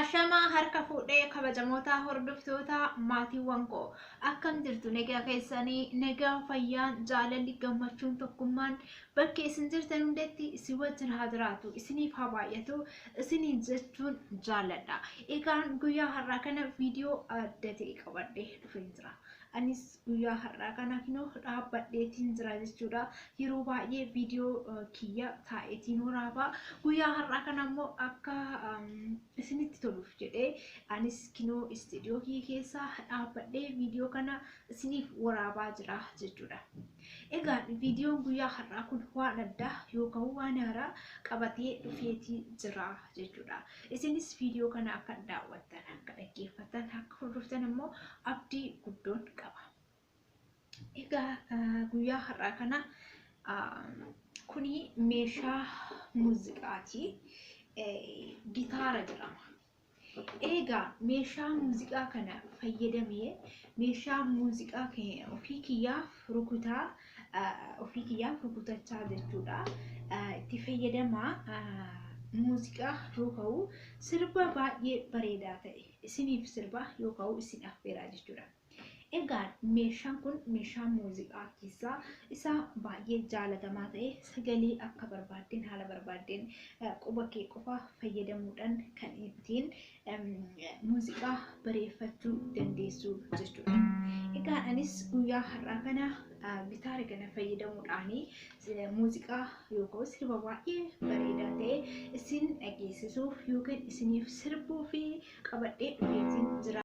Ashamaa harka fuudhee kabajamoota hordoftoota maatiiwwan koo akkam jirtu nagaa keessanii nagaa fayyaan jaalalli gammachuun tokkummaan bakka isin jirtan hundatti isin wajjin haa jiraatu isiniif haa baay'atu isiniin jechuun jaalladha. Egaan guyyaa har'aa kana viidiyoo adda ta'e qabadhee dhufeen jira. Anis guyyaa har'aa kana kinoo dhaabbadheetiin jira jechuudha. Yeroo baay'ee viidiyoo kiyya taa'eetiin waraabaa. Guyyaa har'aa kana immoo akka isinitti toluuf jedhee anis kinoo istiidiyoo kiyya keessa dhaabbadhee viidiyoo kana isiniif waraabaa jira jechuudha. Egaa viidiyoon guyyaa har'aa kun waan addaa yookaan waan haaraa qabatee dhufeetii jira jechuudha. Isinis viidiyoo kana akka daawwattan, akka dhaggeeffattan, akka hordoftan immoo abdii guddoon qaba. Egaa guyyaa har'aa kana kuni meeshaa muuziqaati. Gitaara jedhama. Egaa meeshaa muuziqaa kana fayyadamee meeshaa muuziqaa ofii kiyyaaf rukutaa ofii kiyyaaf rukutachaa jechuudha. Itti fayyadamaa muuziqaa yoo sirba baay'ee bareedaa ta'e isiniif sirba yookaan isin affeeraa jechuudha. Egaa meeshaan kun meeshaa muuziqaa keessaa isa baay'ee jaalatamaa ta'e sagalee akka barbaaddeen haala barbaaddeen quba kee qofa fayyadamuudhaan kan ittiin muuziqaa bareeffachuu dandeessu jechuudha. Egaa anis guyyaa har'aa kana gitaara kana fayyadamuudhaan muuziqaa yookaan sirba baay'ee bareedaa ta'e isin dhageessisuuf yookaan isiniif sirbuu fi qabadhee dhufeetiin jira.